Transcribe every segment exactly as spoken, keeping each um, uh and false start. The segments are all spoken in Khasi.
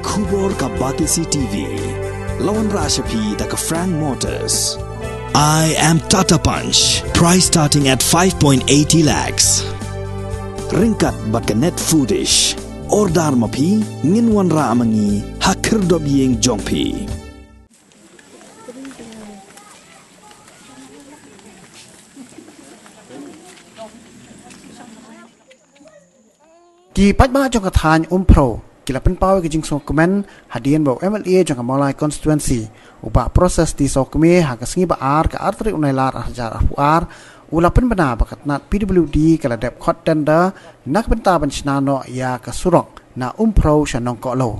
Khubor ka Batesi T V. La wanrah sha phi da ka Frank Motors. I am Tata Punch. Price starting at five point eighty lakhs. Ryngkat bad ka Net Foodish. Order ma phi, ngin wanrah ma ngi ha khyrdop ïing jong phi. Ki paidbah jong ka thaiñ Umphrew ki la pynpaw ïa ka jingsngewkmen hadien ba u M L A jong ka Mawlai constituency, u Bah Proses T Sawkmie, ha ka sngi ba ar, ka ar tarik u Nailar ar hajar arphew ar, u la pynbna ba ka tnat P W D ka la dep khot tender na ka bynta ban shna noh ïa ka surok na Umphrew sha Nongkohlew.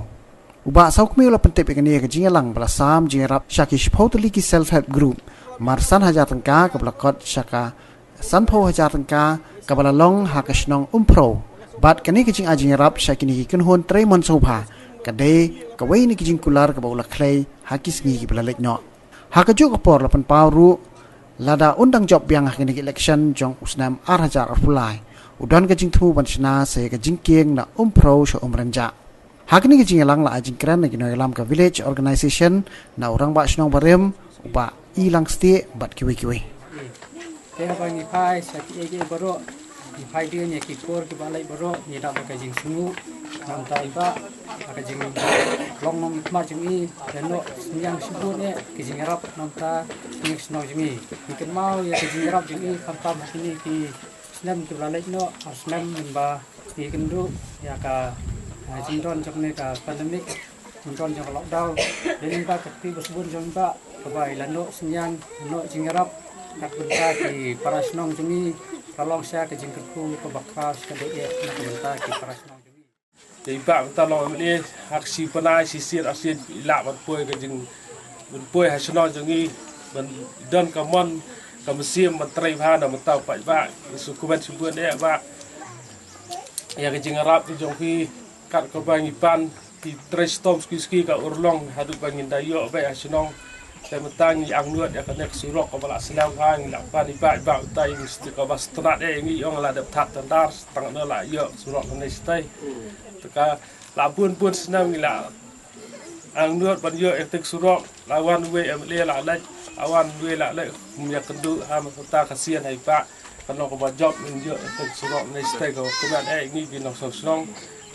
U Bah Sawkmie u la pyntip ïa kane ha ka jingïalang ba la sam jingïarap sha ki shiphew tylli ki self help group, mar san hajar tyngka kaba la kot sha ka sanphew hajar tyngka kaba la long ha ka shnong Umphrew. Bad kane ka jingai jingïarap sha kine ki kynhun trei mon sngewbha ka dei kawei na ki jingkular kaba u la khlei ha ki sngi kiba la leit noh. Ha kajuh ka por la pynpaw ruh, lada un dang jop biang ha kine ki election jong u snem ar hajar arphew lai, u don ka jingthmu ban shna sa ïa ka jingkieng na Umphrew sha Umrynjah. Ha kane ka jingïalang la ai jingkren na ki nongïalam ka Village Organisation, na u Rangbah Shnong barim, u Bah I Langstieh, bad kiwei kiwei. Te haba ngi phai sha kiei kiei baroh, ngi phai dien ïa ki por kiba leit baroh, ngi dap da ka jingsngew, namar i Bah, ha ka jinglong nongkhmat jong i, te noh synñiang shibun eh ki jingïarap namar kine ki shnong jong i. Ngi kynmaw ïa ka jingïarap jong i khamtam ha kine ki snem kiba la leit noh, ha snem mynba ngi kynduh ïa ka, ah, jingdon jong kane ka pandemic, jingdon jong ka lockdown. Dei lyngba ka kti ba shibun jong i Bah kaba i la noh synñiang, noh jingïarap na ka bynta ki para shnong jong i, ka long sha ka jingkyrkhu kaba khraw sha ka dei eh na ka bynta ki para shnong jong i. Ïa i Bah mynta long M L A ha ka shi bnai shisien arsien i lah ban poi ka jing, ban poi ha shnong jong i, ban don ka mon ka mynsiem ban trei bha na bynta u paidbah. Ngi sngewkmen shibun eh Bah ïa ka jingïarap jong phi, kat kaba ngi pan ki trei shitom suki suki ka urlong haduh ba ngin da ïoh beit ha shnong. Te mynta ngi angnud ïa kane ka surok kaba la slem bha, ngi la pan i Bah, i Bah utai ngi sti kaba sngewtynnat eh, ngi ong la dep thad tender tang noh la ïoh surok kane shatei. Te ka la bun bun snem ngi la angnud ban ïoh ïa kane ka surok, la wan wei M L A la leit, la wan wei la leit, ym ïakynduh ha mynta ka sien ha i Bah. Ka long kaba jop ngin ïoh ïa ka surok, mynstep ka kmen eh ngi ki nongshong shnong.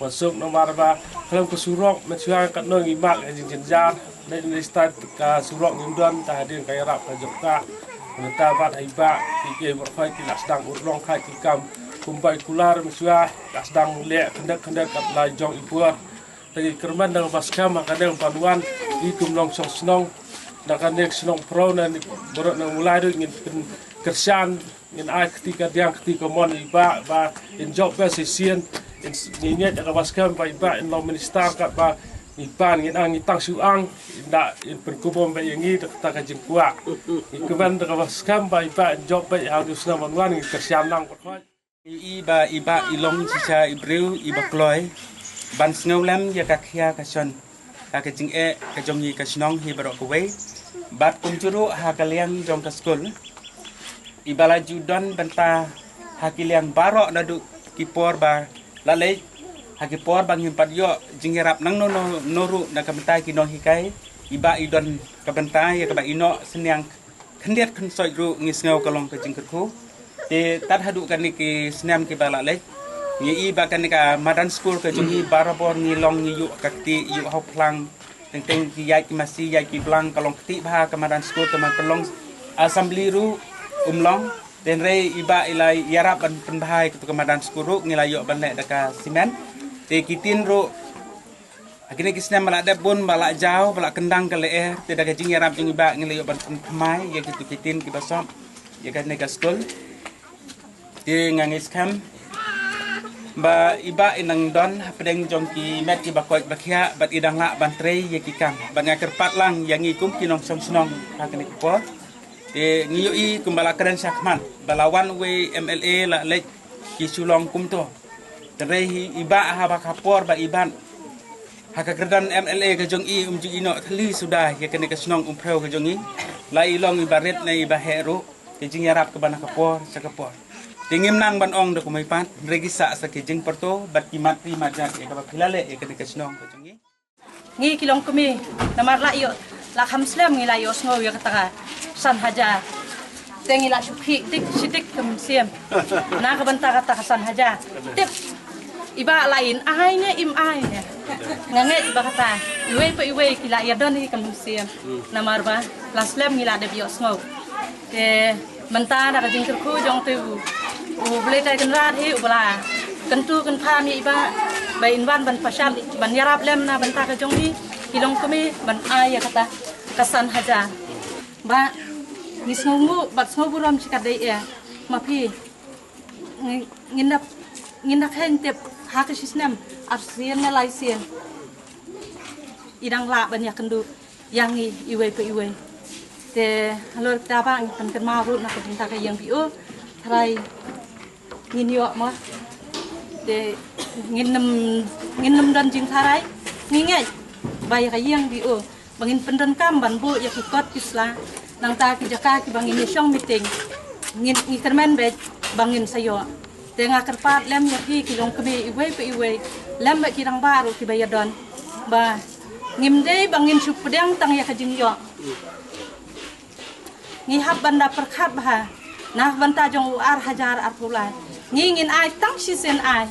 Wan suk namar ba khlem ka surok mynshwa katno ngi mad ka jingjynjar. Mynstep ka surok ngim don, te hadien ka ïarap ka jop ka. Mynta bad ha i Bah ki, ki myrkhoi ki la sdang urlong kha ki kam kumba i kular mynshwa, la sdang leh khyndiat khyndiat kat la jong i por. Te ngi kyrmen da kaba skhem ha kane ban wan, ngi kum nongshong shnong na kane ka shnong Umphrew, na baroh na Mawlai ruh ngin pynkyrshan, ngin ai kti kadiang kti kamon ïa i Bah ba in jop beit shisien. Ngi ngeit da kaba skhem ba i Bah in long minister katba i Bah ngin ang, ngi tang shu ang, in da in pynkupbor beit ïa ngi da kata ka jingkwah. Ngi kyrmen da kaba skhem ba i Bah in jop beit ha une u snem ban wan, ngi kyrshan lang. Ngi ïohi ba i Bah i long shisha i briew iba kloi ban sngewlem ïa ka khia ka shon ha ka jingeh ka jong ngi ka shnong hi baroh kawei. Bad kumjuh ruh ha ka liang jong ka skul, iba la ju don bynta ha ki liang baroh naduh ki por ba la leit, ha ki por ba ngim pat ïoh jingïarap nangno no ruh na ka bynta ki nonghikai, i Bah i don ka bynta ïa kaba i noh synñiang khyndiat khynsoit ruh. Ngi sngew ka long ka jingkyrkhu. Te tad haduh kane ki snem kiba la leit, ngi ïohi ba kane ka madan skul ka jong ngi barabor ngi long ngi ïuh ka kti, ïuh ha u phlang. Teng teng ki ïaid ki masi, ïaid ki blang, ka long kti bha ka madan skul, ka man ka long assembly ruh um long. Hynrei i Bah i la ïarap ban pynbha ïa katu ka madan skul ruh, ngi la ïoh ban leh da ka cement. Te ki tin ruh ha kine ki snem ba la dep bun, ba la jaw, ba la kyndang ka lyer, te da ka jingïarap jong i Bah ngi la ïoh ban pynthymmai ïa kitu ki tin kiba sop ïa kane ka skul. Te nga ngeit skhem ba i Bah i nang don hapdeng jong ki met kiba koit ba khiah, bad i dang lah ban trei ïa ki kam. Bad nga kyrpad lang ïa ngi kum ki nongshong shnong ha kane ka por. Te ngi ïohi kumba la kren shakhmat ba la wan wei M L A la leit, ki shu long kumto. Hynrei hi i Bah haba ka por ba i bat ha ka kyrdan M L A ka jong i, um ju ïehnoh thylli suda ïa kane ka shnong Umphrew ka jong i. La i long iba rit ne iba heh ruh, ka jingïarap kaba na ka por sha ka por. Te ngim nang ban ong da kumno pat, hynrei ki sah sa ki jingpyrto bad ki mat ri mat jar ïa kaba phi la leh ïa kane ka shnong ka jong i. Ngi ki longkmie, namar la ïoh, la kham slem ngi la ïohsngew ïa kata ka san hajar. Te ngi la shu khih dik shi dik ka mynsiem na ka bynta kata ka san hajar. Tip, i Bah la in ai ne im ai ne. Nga ngeit ba kata iwei pa iwei ki la ïadon hi ka mynsiem, namar ba la slem ngi la dep ïohsngew. Te mynta da ka jingkyrkhu jong te u, u Blei Trai Kynrad hi uba la kyntu kynpham ïa i Bah ba in wan ban pashat ban ïarap lem na bynta ka jong ngi ki longkmie ban ai ïa kata ka san hajar. Bah, ngi sngewnguh bad sngewburom shikatdei eh. Ma phi, ngi, ngin da, ngin da kheiñ tip ha ka shi snem, ar sien ne lai sien, i dang lah ban ïakynduh ïa ngi iwei pa iwei. Te halor kata Bah, ngi pynkynmaw ruh na ka bynta ka ïing B O, tharai ngin ïoh mo. Te ngin nym, ngin nym don jingtharai, ngi ngeit ba ïa ka ïing B O ba ngin pyndonkam ban buh ïa ki kot ki sla, nangta ki jaka kiba ngin ïa shong meeting, ngin, ngi kyrmen beit ba ngin sa ïoh. Te nga kyrpad lem ïa phi ki longkmie iwei pa iwei, lem bad ki rangbah ruh kiba ïadon, ba ngim dei ba ngin shu pdiang tang ïa ka jingïoh. Ngi hap ban da pyrkhat bha na ka bynta jong u ar hajar arphew lai. Ngi ngin ai tang shisien ai,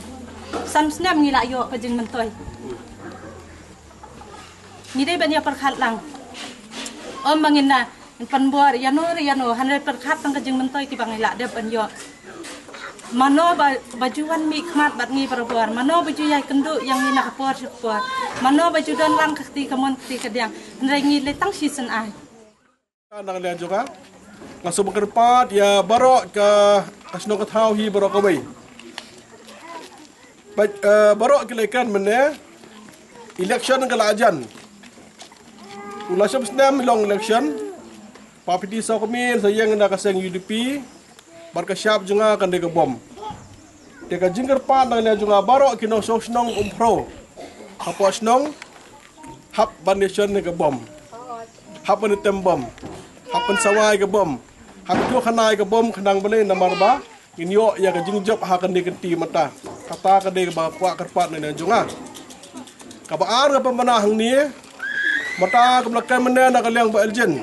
san snem ngi la ïoh ka jingmyntoi. Ngi dei ban ïa pyrkhat lang. Ym ba ngin da pynbor ïano re ïano, hynrei pyrkhat tang ka jingmyntoi kiba ngi la dep ban ïoh. Mano ba, ba ju wan mihkhmat bad ngi barabor, mano ba ju ïai kynduh ïa ngi na ka por sha ka por, mano ba ju don lang ka kti kamon kti kadiang, hynrei ngi leh tang shisien ai. Na ka liang jong nga, nga sngewbha kyrpad ïa baroh ka, ka shnong ka thaw hi baroh kawei. Ba, eh, baroh ki leh kan mynne, election ka la jan. U la shim snem long election. Bah P T Sawkmie sa ïeng na ka seng U D P, bad ka shap jong nga kan dei ka bom. Te ka jingkyrpad na ka liang jong nga baroh ki nongshong shnong Umphrew, hapoh shnong, hap ban ïa shon ïa ka bom, hap ban ïa tem bom, hap ban sawai ka bom, hap ïa khana ïa ka bom khnang balei, namar ba ngin ïoh ïa ka jingjop ha kane ka kynti mynta. Kata ka dei kaba kwah kyrpad na ka liang jong nga. Kaba ar nga pynbna hangne, mynta kumba la kren mynne na ka liang Bah Elgin,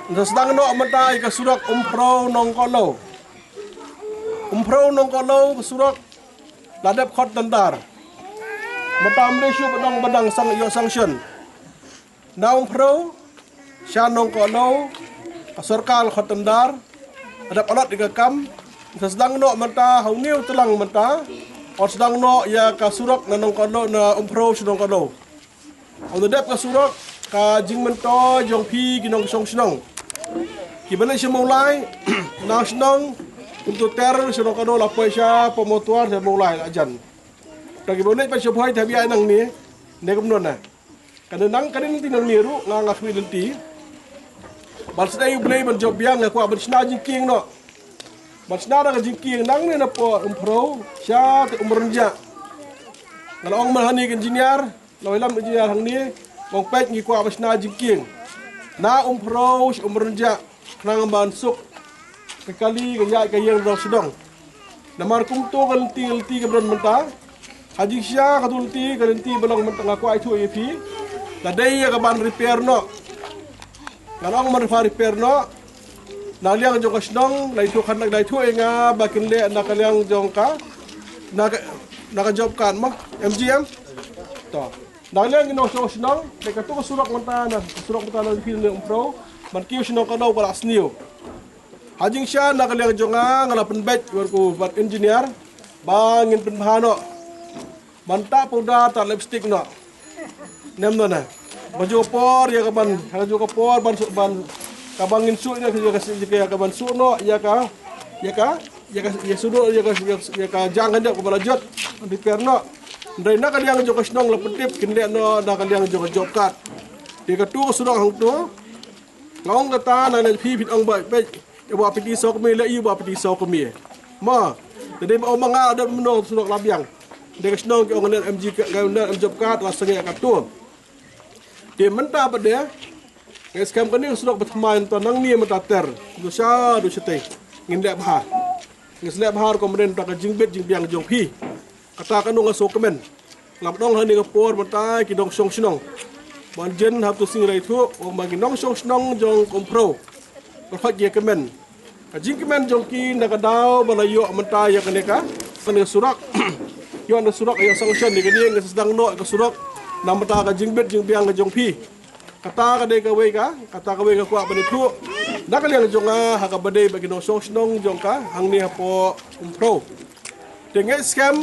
ngi sa sdang noh mynta ïa ka surok Umphrew Nongkohlew. Umphrew Nongkohlew ka surok la dep khot tender. Mynta ym dei shuh ba dang, ba dang sang, ïoh sanction. Na Umphrew sha Nongkohlew, ka sorkar khot tender, la dep allot ïa ka kam. Ngi sa sdang noh mynta ha une u tlang mynta, ngi sdang noh ïa ka surok na Nongkohlew, na Umphrew sha Nongkohlew. Haba dep ka surok, ka jingmyntoi jong phi ki nongshong shnong, kiba leit sha Mawlai na shnong, kumto ter sha Nongkohlew la poi sha Pamotuar, sha Mawlai la jan. Te kiba leit pat sha Bhoi te hap ïaid nangne, ne kumno na. Ka dei nang, ka dei lynti nangne ruh, nga, nga khmih lynti. Ban sdei U Blei ban jop biang, nga kwah ban shna jingkieng noh. Ban shna da ka jingkieng nangne na poh Umphrew sha te Umrynjah. Nga la ong mynhane ka engineer, la wallam engineer hangne, ong peit ngi kwah ban shna jingkieng na Umphrew sha Umrynjah, khnang ban suk ka kali ka ïaid ka ïeng nongshong shnong. Namar kumto ka lynti, lynti kaba don mynta, ha jingshisha kato lynti, ka lynti ba long mynta nga kwah ïathuh ïa phi, la dei ïa ka ban repair noh. Nga la ong ban repair noh. Na ka liang jong ka shnong, la ïathuh khan, la ïathuh ïa nga ba kin leh na ka liang jong ka, na ka, na ka job card mo, M G M. To. Na ka liang jong ka shnong, dei kato ka surok mynta na, ka surok mynta na phi ne Umphrew, ban kiew sha Nongkohlew ka la sniew. Ha jingshisha na ka liang jong nga, nga la pynbeit bad u, bad engineer, ba ngin pynbha noh. Ban tah powder, tah lipstick noh. Nem noh na. Ba ju ka por ïa ka ban, ha ju ka por ban suk, ban, kaba ngin suk ïa ka, ïa ka, ïa ka ban suk noh ïa ka, ïa ka, ïa ka, ïa suk noh ïa ka, ïa ka, ïa ka jang ka jop kaba la jot. Repair noh. Hynrei na ka liang jong ka shnong la pyntip kin leh noh na ka liang jong ka job card. Ïa kato ka surok hangto. Nga ong kata na, na phi, phin ong ba, ba, ïa Bah P T Sawkmie, leh ïa Bah P T Sawkmie. Mo, te dei ba ong ma nga, dei mynno surok la biang. Dei ka shnong ki ong ngan leh M G, ngan leh M job card, nga sangeh kato. Te mynta pat de, nga skhem kane ka surok ba thymmai mynta nangne mynta ter, du sha, du shatei. Ngin leh bha. Ngin sa leh bha ruh kumne mynta ka jingbit jingbiang jong phi. Kata kano nga sngewkmen. Lap dong ha ni ka por mynta ki nongshong shnong. Ban jen hap tu sing rai thu, ong ba ki nongshong shnong jong ka Umphrew. Ka khot ki kmen. Ka jingkmen jong ki na ka daw ba la ïoh mynta ïa kane ka, kane ka surok. Ïoh na surok ïa sanction ni ka ding ka sdang noh ka surok. Na mynta ka jingbit jingbiang ka jong phi. Kata ka dei kawei ka, kata kawei ka kwah ban ïathuh. Na ka liang jong nga ha kaba dei ba ki nongshong shnong jong ka, hangne hapoh Umphrew. Te ngi skhem,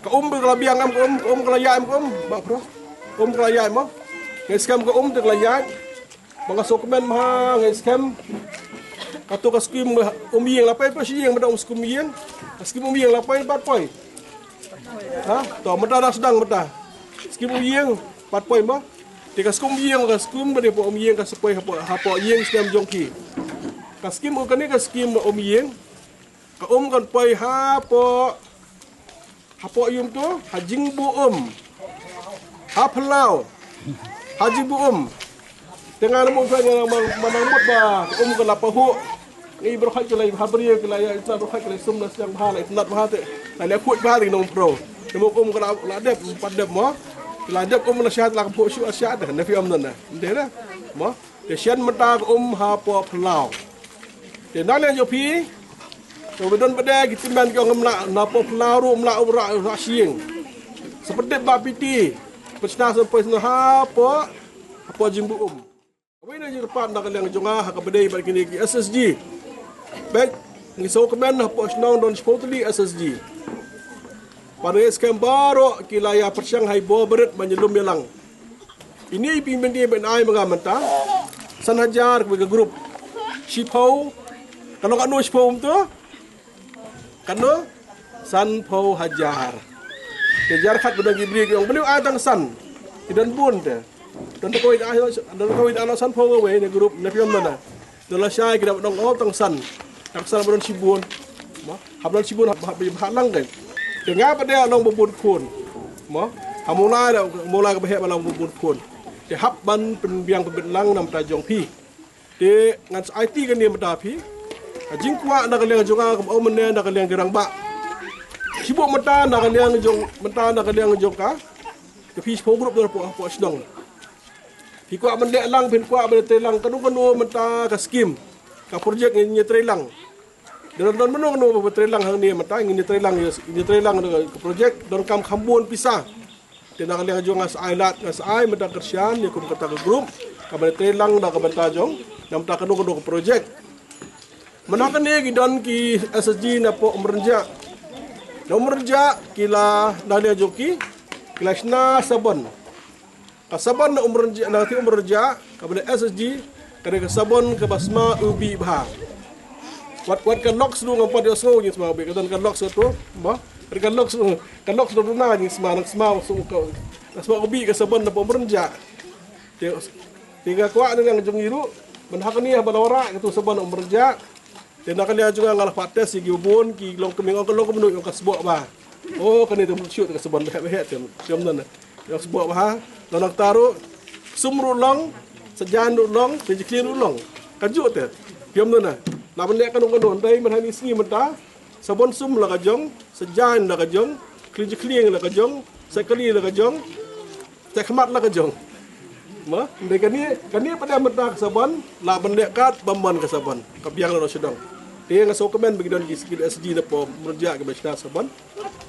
ka um ba ka la biang em ka um, ka um ka la ïaid em ka um, ba pro. Um ka la ïaid mo. Ngi skhem ka um te ka la ïaid. Ba nga sngewkmen ma ngi skhem. Kato ka skim um ïing la poi pa shi ïing, mynta um skim ïing. Ka skim um ïing la poi pat poi. Ha? To mynta dah sdang mynta. Skim um ïing pat poi mo. Te ka skim um ïing, ka skim ba dei pa um ïing ka sa poi hapoh, hapoh ïing skem jong ki. Ka skim u kane ka skim um ïing. Ka um kan poi hapoh, hapoh ïing to, ha jingbu um. Ha phyllaw. Ha jingbu um. Te nga na mut pha nga mang, mang mut ba ka um ka la pahuh. Ngi bro khat ki la ha bri ki la ïa itnat, bro khat ki la sum na siang bha, la itnat bha te. La ïa khuid bha ding nong pro. Te mo um ka la, la dep, pat dep mo. La dep um la shat la ka phuh shu shat dah. Na phi ym na na. Nde na. Mo. Te shen mynta ka um hapoh phyllaw. Te na liang jong phi. Te ba don ba dei ki tymmen ki ong ym lah na poh phyllaw ruh ym lah u rah, rah shyieng. Sa pyndep ba piti. Pynshna sa poi sna hapoh, hapoh jingbu um. Kawei na jingkyrpad na ka liang jong nga ha kaba dei bad kine ki S S G. Peit, ngi sngewkmen hapoh shnong don shiphew tylli S S G. Pat ngi skhem baroh ki la ïa pyrshang ha i bor barit ban ïalum ïalang. Ini i phi mynta ban ai ma nga mynta. San hajar kawei ka group. Shiphew. Ka long katno shiphew um to? Katno? Sanphew hajar. Te jar khat ba dang ki bri ki ong ba leh ai tang san. Ki don bun te. Don kawei da, don kawei da sanphew kawei ne group ne phi ym na. Don lashai ki da ba dang ong tang san. Tang san ba don shibun. Mo, hap don shibun hap, hap, hap lang dei. Te nga pat de long ba bun khun. Mo, ha Mawlai da, Mawlai ka ba heh ba long ba bun khun. Te hap ban pynbiang pynbit lang na bynta jong phi. Te ngan sa aiti kane mynta phi. Ka jingkwah na ka liang jong nga, ka ong mynne na ka liang ki rangbah. Shibun mynta na ka liang jong, mynta na ka liang jong ka. Ka phi shiphew group dor hapoh, hapoh shnong. Phi kwah ban leh lang, phin kwah ban trei lang kano kano mynta ka skim. Ka projek ngin ïa trei lang. Don, don mano mano ba trei lang hangne mynta ngin ïa trei lang, ïa, ngin ïa trei lang ka projek, donkam kham bun pisa. Te na ka liang jong nga sa ai lad, nga sa ai mynta kyrshan ïa kum kata ka group. Ka ban trei lang na ka bynta jong, na mynta kano kano ka projek. Mynta kane ki don ki S S G na poh Umrynjah. Na Umrynjah ki la na liang jong ki, ki la shna sabon. Ka sabon na Umrynjah, na ti Umrynjah, ka ba dei S S G, ka dei ka sabon ka ba sma u bih bha. Wat, wat ka Lux ruh ngam pat ïohsngew jing sma u bih, ka don ka Lux tu, mo? Ka dei ka Lux, ka Lux tu na jing sma, nang sma, so ka, nang sma u bih ka sabon na poh Umrynjah. Te, te nga kwah na liang jong ngi ruh, ban ha kane ha ba la wanrah katu sabon na Umrynjah. Te na ka liang jong nga nga la pat test ïa ki bun ki long kumne, ong ka long kumne, ong ka sboh bha. Oh, kane te mut shuh te ka sabon ba heh ba heh te. Phi ym na na. Ong sboh bha. Long na kata ruh. Sum ruh long, sajan ruh long, kli jylliew ruh long. Ka juh te. Phi ym na na. La ban leh kano kano, ndai mynta ni sngi mynta. Sabon sum la ka jong, sajan la ka jong, kli jylliew la ka jong, sa kali la ka jong. Te khmat la ka jong. Mo, nde kane, kane pat de mynta ka sabon, la ban leh kat ba mon ka sabon. Ka biang la sha dong. Te nga sngewkmen ba ki don ki skill S G na poh Umrynjah ki ba shna sabon.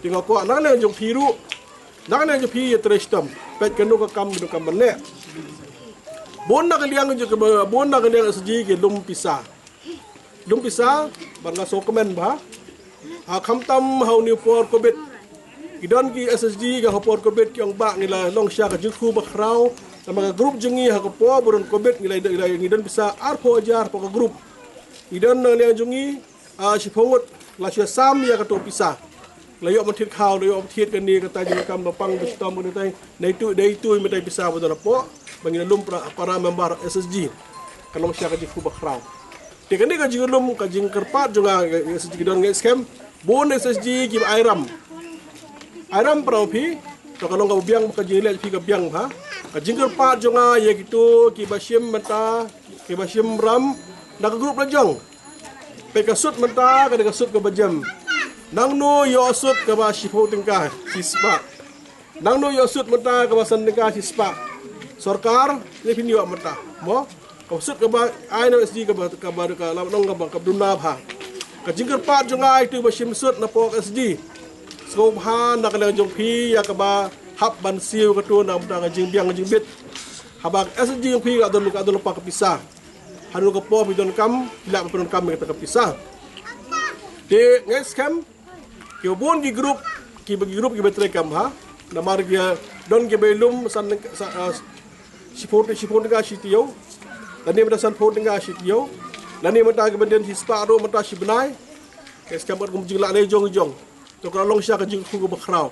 Te nga kwah na ka liang jong phi ruh. Na ka liang jong phi ïa trei shitom. Peit kano ka kam, kano ka kam ban leh. Bun na ka liang jong ka, bun na ka liang S G ki lum pisa. Lum pisa, bad nga sngewkmen bha. Ha khamtam ha une u por covid. Ki don ki S S G ka ha por covid ki ong ba ngi la long sha ka jingkyrkhu bakhraw. Namar ka group jong ngi ha ka por ba don covid ngi la, ngi la, ngi don pisa arphew hajar hapoh ka group. Ngi don na liang jong ngi, ah, shiphew ngut la shu sam ïa kato pisa. La ïoh ban thied khaw, la ïoh ban thied kane kata jingkam ba pang ba shitom kane tai. Nai tu, dei tu mynta pisa ba don hapoh ba ngi la lum para, para member S S G. Ka long sha ka jingkyrkhu bakhraw. Te kane ka jinglum ka jingkyrpad jong nga S S G ki don ngi skhem. Bun S S G ki ba ai ram. Ai ram para phi. To ka long ka biang ka jingleh phi ka biang bha. Ka jingkyrpad jong nga ïa kito ki ba shim mynta, ki ba shim ram na ka group la jong. Peit ka sut mynta ka dei ka sut ka ba jem. Nangno ïoh sut ka ba shiphew tyngka, shispah. Nangno ïoh sut mynta kaba san tyngka shispah? Sorkar ne phin ïoh mynta, mo? Kaba sut kaba ai na S D kaba, kaba ka lam nong kaba, kaba duna bha. Ka jingkyrpad jong nga ïa uto ba shim sut na pok S D, sngewbha na ka liang jong phi ïa kaba hap ban siew kato na ka bynta ka jingbiang ka jingbit. Haba S D jong phi ka don, ka don lypa ka pisa. Hanu ka por phi donkam, phi lah ban pyndonkam ïa kata ka pisa. Te ngi skhem kiba bun ki group, kiba ki group kiba trei kam ha. Namar ki don kiba lum san, sa, ah, shiphew, shiphew tyngka shi taïew. Lane mynta sanphew tyngka shi taïew. Lane mynta kiba don shispah ruh mynta shi bnai. Ngi skhem kat kum jinglah lei jong jong. To ka long sha ka jingkyrkhu kaba khraw.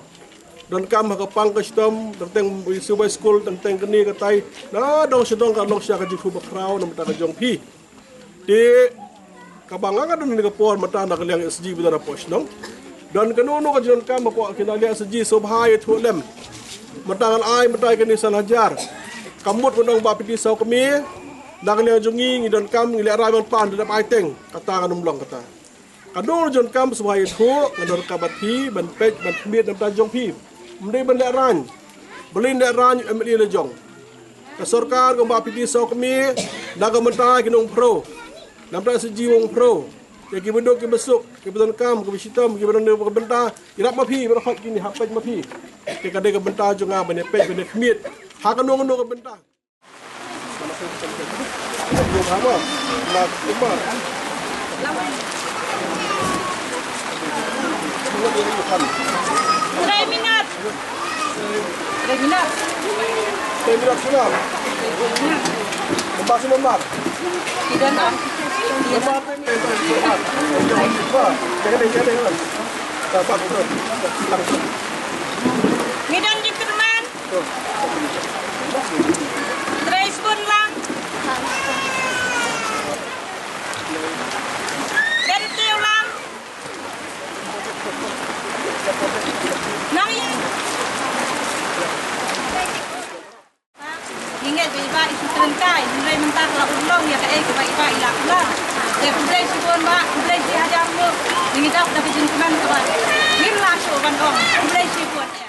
Donkam ha ka pang ka shitom, teng teng ïa siew bai skul, teng teng kane katai. Na dong sha dong ka long sha ka jingkyrkhu ba khraw na bynta ka jong phi. Te kaba nga nga don ha kane ka por mynta na ka liang S D ba don hapoh shnong. Don kano kano ka jingdonkam hapoh ki na liang S D sngewbha ïathuh lem. Mynta ngan ai mynta kane san hajar. Ka mut ban ong ba phi tih saw kmie. Na ka liang jong ngi ngi donkam ngi lehraiñ ban pan da dep ai teng. Kata kan ym long kata. Kano ka jingdonkam sngewbha ïathuh, nga donkam bad phi ban peit ban khmied na bynta jong phi. Ym dei ban lehraiñ. Balei lehraiñ u M L A la jong? Ka sorkar ka ong ba phi tih saw kmie, na ka bynta ki nongphrew. Na bynta S D u ong phrew. Ïa kiba duk kiba suk, kiba donkam, kiba shitom, kiba don ka bynta, ïarap ma phi, ba khot kine hap peit ma phi. Te ka dei ka bynta jong nga ban ïa peit ban ïa khmied ha kano kano ka bynta. Trei minot. Trei minot. Trei minot shuwa. Lembar shuwa lembar. Tidak nak. Lembar trei minot. Jangan deh, jangan deh. Ngi don jingkyrmen. Trei sbun lang. Kynthiew lang. Nang i. Ngi ngeit ba i Bah i shu kren kai, hynrei mynta ka la urlong ïa kaei kaba i Bah i la kular. Te khublei shibun Bah, khublei shi hajar nguh. Ngi dap da ka jingkmen kaba ngim lah shuh ban ong. Khublei shibun.